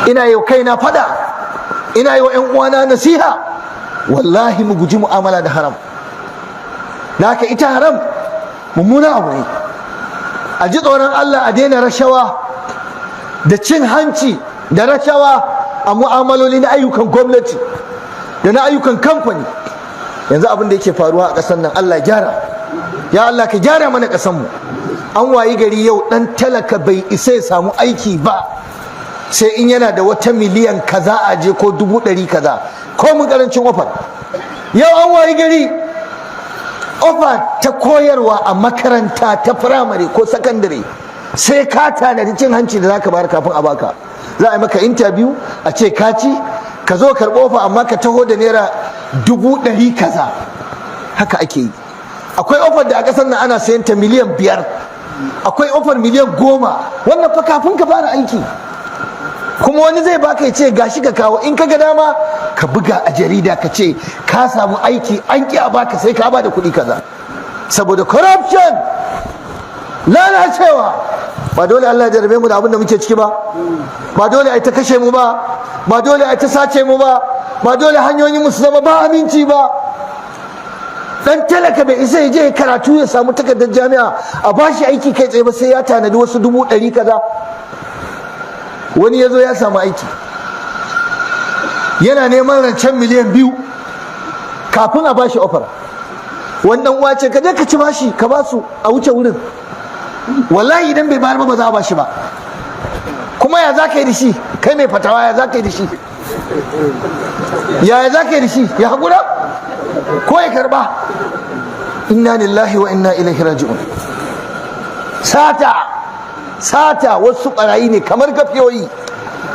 Ina yau kaina fada, ina yi wa 'yan uwana nasiha, wallahi mu guji mu'amala da haram. Da haka ita haram mummuna abu ne. A ji tsoron Allah, a daina rashawa da cin hanci da rashawa a mu'amaloli na ayyukan gwamnati da na ayyukan kamfani. Yanzu abin da yake faruwa a ƙasar nan, Allah ya gyara. Ya Allah, ka gyara mana ƙasar mu. An wayi gari yau ɗan talaka bai isa ya samu aiki ba sai in yana da wata miliyan kaza a je ko 100,000 kaza, ko mun karancin offer. Yau an wayi gari offer ta koyarwa a makaranta ta firamare ko sakandare sai ka tanadi cin hanci da zaka bayar kafin a baka. Za a yi maka interview, a ce ka ci, ka zo karɓo offer, amma ka taho da naira 100,000 kaza. Haka ake yi. Akwai offer da a ƙasar nan ana sayan ta miliyan 5, akwai offer miliyan 10. Wannan fa kafin ka fara aiki. Kuma wani zai baka, ya ce gashi ka kawo, in ka ga dama ka buga a jarida ka ce ka samu aiki, an ki a baka sai ka ba da kuɗi kaza, saboda corruption, lalacewa. Ba dole Allah ya jarabe mu da abin da muke ciki ba? Ba dole ai ta kashe mu ba? Ba dole ai ta sace mu ba? Ba dole hanyoyin mu su zama ba aminci ba? Dan talaka bai isa ya je karatu ya samu takardar jami'a a bashi aiki kai tsaye ba sai ya tanadi wasu 100,000 kaza. Wani ya zo ya samu aiki, yana neman rancen miliyan 2 kafin a bashi offer. Wannan uwa ce, ka je ka ci bashi ka basu a wuce wurin. Wallahi idan bai bayar ba, ba za a bashi ba. Kuma ya za ka yi da shi? Kai mai fatawa, ya za ka yi da shi? Ya za ka yi da shi? Ya haƙura ko ya karba? Inna lillahi wa inna ilaihi raji'un. Sata, sata, wasu barayi ne kamar gafiyoyi,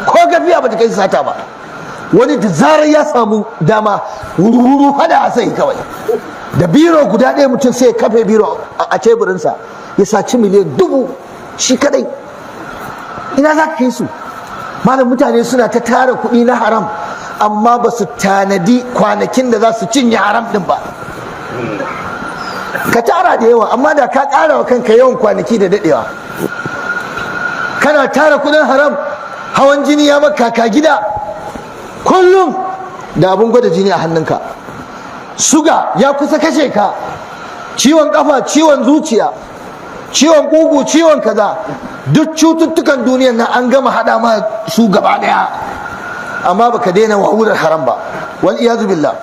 ko gafiya ba ta kai sata ba. Wani da zarar ya samu dama, wuru hada a sai kawai da biro guda ɗaya, mutum sai ya kafe biro a teburinsa, ya saci miliyan 1000 shi kadai. Ina za ka kai su, malam? Mutane suna ta tara kuɗi na haram, amma ba su tanadi kwanakin da za su cinye haram ɗin ba. Ka tara da yawa, amma da ka ƙara wa kanka yawan kwanaki da daɗewa. Kana tara kuɗin haram, hawan jini ya maka ka gida, kullum da abun gwada jini a hannunka, suga ya kusa kashe ka, ciwon kafa, ciwon zuciya, ciwon kugu, ciwon kaza, duk cututtukan duniyan nan an gama hada ma su gaba daya, amma baka daina wawurar haram ba. Wal iyazu billah.